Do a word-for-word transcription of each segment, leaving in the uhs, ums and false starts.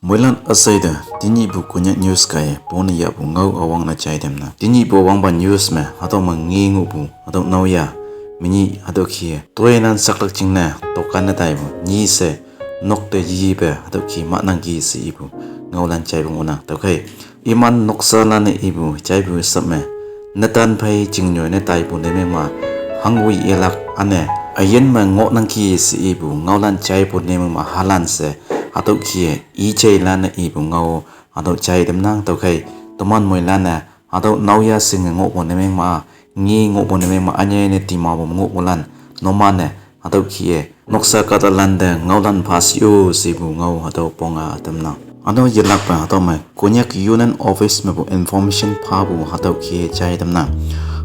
Moilan üshei te, tenyihpu Konyak news kaiye pone yahpu ngao üwangne jai tamnang. Tenyihpu üwangpa news me hatüo me nge ngohpu hatüo naoyha, menyih hatüo kih-e toinan saklak jingne tokanne taipu nyi she, nok te yiyipe hatüo kih mahnangki she ipu ngaolan jaipu ngohnang. Tüokhei, iman noksalan-e ipu jaipu sap me, netan phei chingnyoi ne taipu ne mengma, hangwoi yelak üne, üyin me ngohnangki she ipu ngaolan jaipu ne mengma halan she, hatüo kih-e ijeilan-e ipu ngao hatüo jai tamnang. Tüokhei, toman moilan-e hatüo naoyha shinge ngohpu ne mengma, nge ngohpu ne mengma, ünyei ne timapu ngohpulan, numan-e hatüo kih-e noksa kahtalan te ngaolan pha shi-o shepu ngao hatüo ponge tamnang. Üne-o yelakpe hatüo me Konyak Union Office mepu information phapu hatüo kih-e jai tamnang.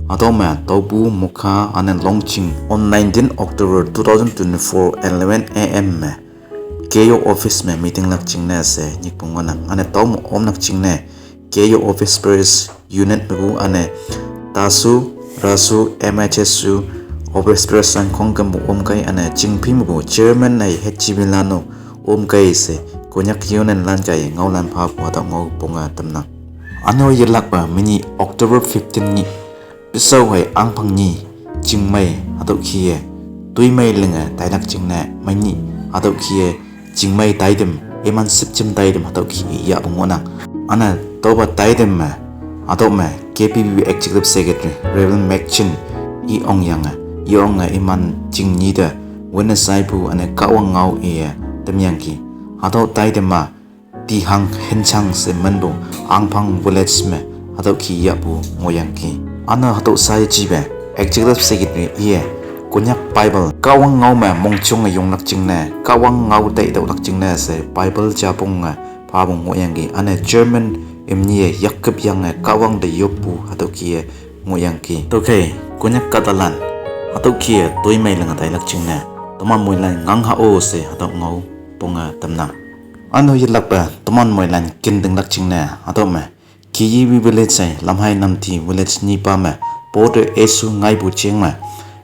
Hatüo me Tobu, Mokha üne Longching on nineteen October two thousand twenty-four eleven A M me K U office me meeting lak jingne she nyikpu ngohnang. Üne tüome omlak jingne K U office bearers unit mepu üne Tasu, Rasu, M H S U office bearers lan khongkümpu omkei üne chingphei mepu chairman hei head G B lan-o omkei she Konyak Union lan kaiye ngaolan phapu hatüo ngao ponge tamnang. Üne-o yelakpe menyih October fifteen nyih, üshao hei ahngphang nyi, chingmei hatüo kih-e toimei linge tailak jingne menyih hatüo kih-e chingmei taitam, iman shüpjem taitam hatüo kih-e yahpu ngohnang. Üne tüopa taitam me hatüo me K P P executive secretary Reverend Machin i ongyange, i onge iman chingnyi te witness shaipu üne Kahwang ngao iye tamyangki. Hatüo taitam ma Tihang Henchang she minpu ahngphang village me hatüo kih yahpu ngohyangki. Üne hatüo shaajipe executive secretary iye Konyak Bible Kahwang ngao me mongjong yonglak jingne, Kahwang ngao taitüolak jingne she Bible japong-e phapu ngohyangki. Üne chairman imni-e yakküp yange Kahwang te yoppu hatüo kih-e ngohyangki. Tüokhei, Konyak kahtalan hatüo kih-e toimei linge tailak jingne toman moilan ngang ha-o she hatüo ngao ponge tamnang. Üne-o yelakpe toman moilan kentinglak jingne hatüo me Kiyiwi village hei Lamhai Namti village nyipa me border issue ngaipu jeng me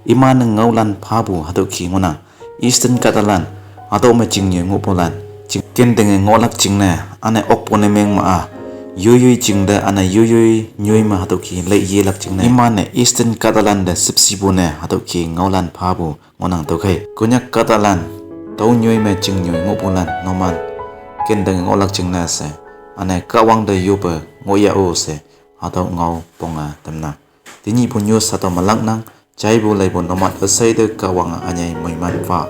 iman-e ngaolan phapu hatüo kih ngohnang. Eastern kahtalan hatüo me chingnyoi ngohpulan, ching kentinge ngohlak jingne, üne okpu ne mengma-a yoiyoi chingte üne yoiyoi nyoi me hatüo kih lei yelak jingne iman-e Eastern kahtalan te shüpshipu ne hatüo kih ngaolan phapu ngohnang. Tüokhei, Konyak kahtalan tüo nyoi me chingnyoi ngohpulan numan kentinge ngohlak jingne she, üne Kahwang te yoppe ngohyah-o she hatüo ngao ponge tamnang. Tenyihpu news hatüo me laknang. Jaipu leipu numan üshei te Kahwange ünyei moiman pha.